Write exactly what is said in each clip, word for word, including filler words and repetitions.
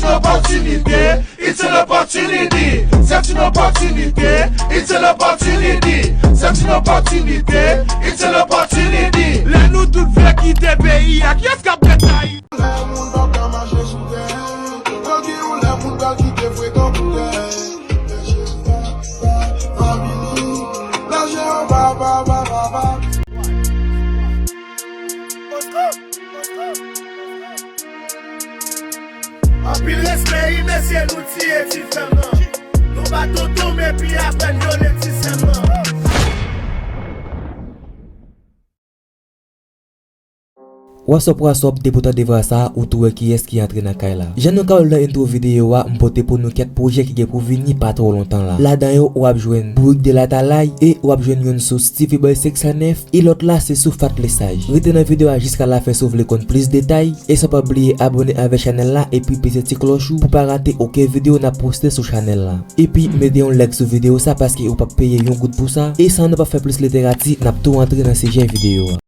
Opportunité, it's an opportunity. C'est une opportunité, it's an opportunity. C'est une opportunité, it's an opportunity. Lè nou tout vle kite peyi a, kiyès k ap mèt Ayiti? Lè moun pa ka mache sou tè, yo di yon lè moun pral kite frekan pou tè. Family, lè Jewova pa, pa, pa, pa. Anpil respè wi mesye, nou tiye ti frè m nan. Nou bat tonton m epi apèn vyole ti sè m nan. What's up, what's up, depi w tande vwa sa, ou tou wè kiyès ki antre nan kay la. Jan nou ka wè l nan entwo videyo a, m pote pou nou kèk pwojè ki gen pou vini pa twò lontan la. Ladan yo, w ap jwenn Bourik de Latalay e w ap jwenn youn sou Stevie Boy senk san nèf e lòt la se sou Fat Lesage. Rete nan videyo a jiska lafen si w vle konn plis detay. E san pa bliye abòne avèk chanèl la epi peze ti klòch ou pou pa rate okenn videyo n ap poste sou chanèl la. Epi mete yon like sou videyo sa paske ou p ap peye yon goud pou sa. E san nou pa fè plis literati, n ap tou antre nan sijè videyo a.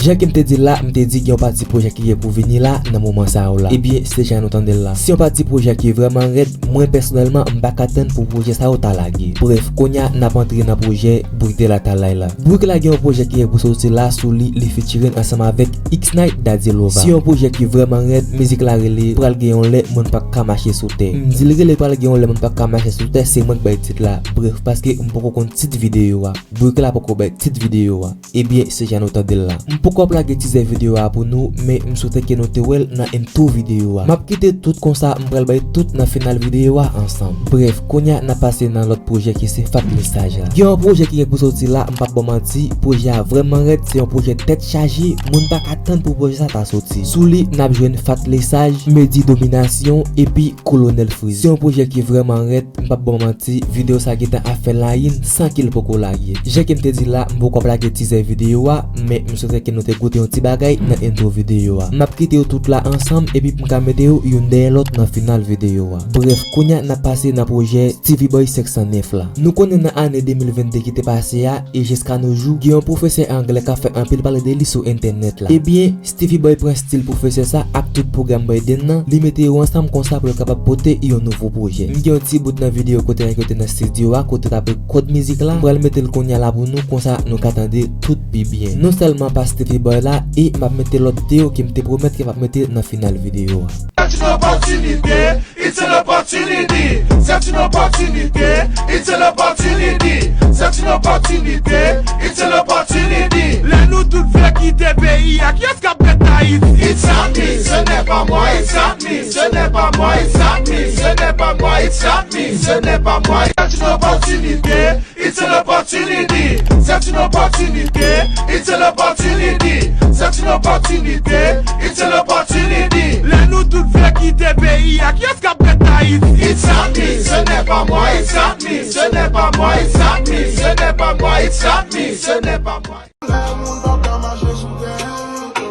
Jan ke m te di l la, m te di gen yon pati pwojè ki gen pou vini la nan moman sa yo la. Ebyen, se jan nou tande l la. Se yon pati pwojè ki vrèman rèd, mwen pèsonèlman, m pa ka tann pou pwojè sa yo ta lage. Brèf, kounye a, n ap antre nan pwojè Bourik de Latalay la. Bourik la gen yon pwojè ki gen pou soti la sou li, li featuring ansanm avèk X-Night, Daddy Lova. Se yon pwojè ki vrèman rèd, mizik la rele Pral gen yon lè moun p ap ka mache sou tè. M di l rele Pral gen yon lè moun p ap ka mache sou tè, se mwen k bay tit la. Brèf, paske m poko konn tit videyo a. Bourik la poko bay tit videyo a. Ebyen, se jan nou tande l la. M poko ap lage tizè videyo a pou nou, men m swete ke nou te wè l nan entwo videyo a. M ap kite tout konsa, m pral bay tout nan final videyo a ansanm. Brèf, kounye a n ap pase nan lòt pwojè ki se Fat Lesage la. Gen yon pwojè ki gen pou soti la, m p ap ba w manti, pwojè a vrèman rèd, se yon pwojè tèt chaje, moun pa ka tann pou pwojè sa ta soti. Sou li, n ap jwenn Fat Lesage, Medi Dominasyon, epi Kolonèl Freezy. Se yon pwojè ki vrèman rèd, m p ap ba w manti, videyo sa gentan ap fè layìn san ke l poko lage. Jan ke m te di la, m poko ap lage tizè videyo a, men m swete ke nou te goute yon ti bagay nan entwo videyo a. M ap kite yo tout la ansanm, epi m ka mete yo youn dèyè lòt nan final videyo a. Brèf, kounye a n ap pase nan pwojè Stevie Boy senk san nèf la. Nou konnen nan ane de mil vennde ki te pase a, e jiska nou jou, gen yon pwofesè anglè k ap fè anpil pale de li sou entènèt la. Ebyen, Stevie Boy pran estil pwofesè sa ak tout pwogram Biden nan, li mete yo ansanm konsa pou yo kapab pote yon nouvo pwojè. M gen yon ti bout nan videyo kote nèg yo te nan estidyo a, kote t ap rekòd mizik la. M pral mete l kounye a la pou nou, konsa nou ka tande tout pi byen. Non sèlman pa Stevie Boy la, e m ap mete lòt de yo ke m te pwomèt ke m ap mete nan final videyo a. C'est une opportunité, it's an opportunity. C'est une opportunité, it's an opportunity. C'est une opportunité, it's an opportunity. Lè nou tout vle kite peyi a, kiyès k ap mèt Ayiti? It's not me, ce n'est pas moi. It's not me, ce n'est pas moi. It's not me, ce n'est pas moi. It's not me, ce n'est pas moi. C'est une opportunité, it's an opportunity. C'est une opportunité, it's an opportunity. C'est une opportunité, it's an opportunity. Lè nou tout vle kite peyi a, kiyès k ap mèt Ayiti? It's not me, ce n'est pas moi. It's not me, ce n'est pas moi. It's not me, ce n'est pas moi. It's not me, ce n'est pas moi. Lè moun pa ka mache sou tè,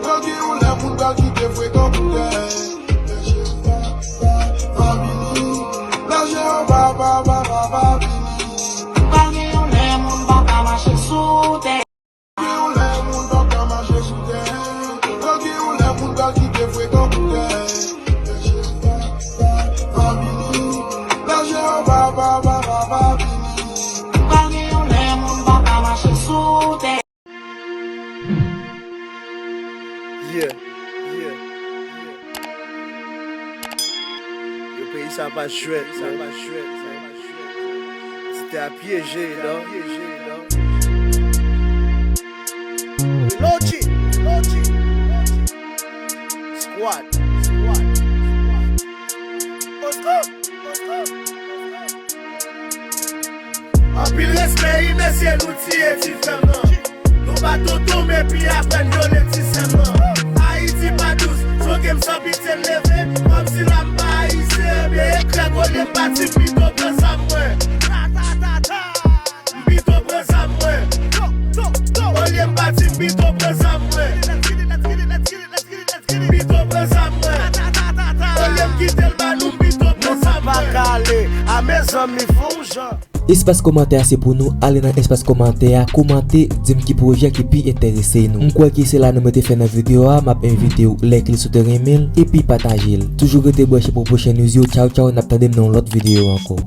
yo di yon lè moun pral kite frekan pou tè. Lè Jewova pa, pa, pa, pa, pa vini. Pral gen yon lè moun pa ka mache sou tè. Gen yon lè moun pa ka mache sou tè. Yo di yon lè moun pral kite frekan pou tè. Lè Jewova pa, pa, pa, pa, pa vini. Pral gen yon lè moun pa ka mache sou tè. Yeah, yeah, yeah. Yo, peyi sa pa jwèt, sa pa jwèt, sa pa jwèt. Ti tè a pyeje, non? Logi, logi, logi. Squad, squad, squad. Let's go, let's go, let's go. Anpil respè wi mesye, nou tiye ti frè m nan. Nou bat tonton m epi apèn vyole ti sè m nan. Ayiti pa dous, sonje m san pitye l leve. Kòmsi la m pa ayisyen, ebyen eklè olye m pati m pito pran zam mwen. Ta, ta, ta, ta. M pito pran zam mwen. Olye m pati m pito pran zam mwen. Pito pran zam mwen. Olye m kite l ba nou, m pito pran zam mwen. Nou pa ka ale a mezanmi fè yon jan. Espas kòmantè a se pou nou, ale nan espas kòmantè a, kòmante, di m ki pwojè ki pi enterese nou. M kwè ke se la nou mete fen nan videyo a, m ap envite w like li si w te renmen l, epi pataje l. Toujou rete branche pou pwochen news yo, tchaw tchaw, n ap tande m nan yon lòt videyo ankò.